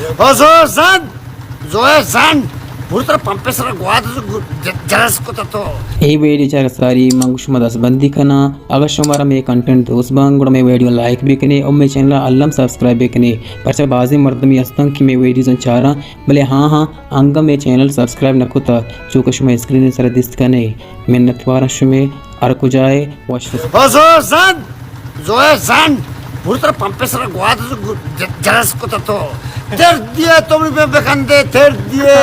او زوئے زنڈ، زوئے زنڈ، برو ترا پمپے سرا گوات ج-، جرس کتا تو۔ اے ویڈیو چار ساری من گو شما دست بندی کناں۔ اگر شمارا مے کنٹینٹ دوست باں، گڑا مے ویڈیو لائک بکنے اور مے چینل الم سبسکرائب بکنے۔ پرچہ بازیں مردمی ہستن کہ مے ویڈیوز چاراں، بلے ہاں ہاں، انگا مے چینل سبسکرائب نہ کتا، چوکہ شما اسکرین سر دیست کنے۔ منت وارا شمے ہر کجائے وش۔ او زوئے زنڈ، زوئے زنڈ، برو ترا پمپے سرا گوات ج-، ج-، جرس کتا تو۔ تر دیے تو منی بے بکندے، تر دیے۔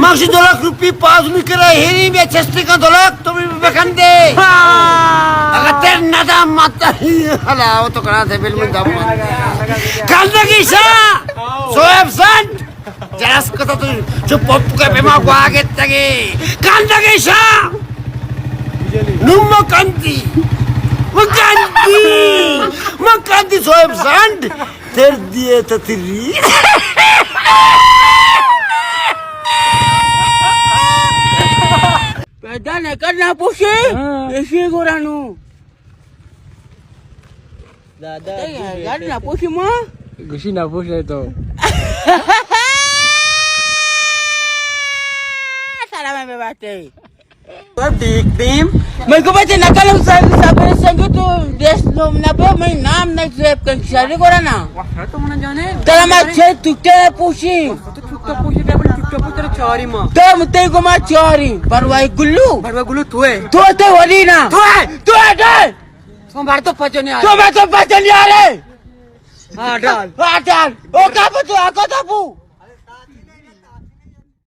ماشی دو لاکھ روپی پاس نہیں کرا، ہیری میں چستی کا دو لاکھ تو منی بے بکندے۔ اگر تر ندا مت ہی، ہلا، وہ تو کرا تھے بل میں دم۔ گندگی شا، زوئے زنڈ۔ جرس کتا تو چو پمپ کے پیما گوا گتگے۔ کندگے شا۔ نو مکندی۔ مکندی۔ مکندی زوئے زنڈ۔ تر دیے تتری۔ پیدا نہ کرنا پوشے۔ ہاں۔ ایشی گورانو۔ دادا، یار، نہ پوشی ما۔ گوشی نہ پوش رہے تو۔ سلام میں بات ہے۔ تو دیکھ بیم۔ میں کو بچے نکل ہوں سر، سب سنگ تو دیش نوم نہ پہ، میں نام نہ سیو کن شری گورا نا۔ تو منا جانے۔ ترا ما چھ ٹوٹے پوشی۔ تو ٹوٹا پوشی، ٹیبل ٹوٹا پوشی، ترا چاری ما۔ تو متے کو ما چاری، پروائی گلو۔ پروائی گلو تو ہے۔ تو تے وری نا۔ تو ہے۔ تو ہے، تو ہے۔ تو مار تو پچنے آ تو رہے۔ مار تو پچنے آ رہے۔ ہاں، ڈال۔ ہاں، ڈال۔ او کاپو تو، آ کو تاپو۔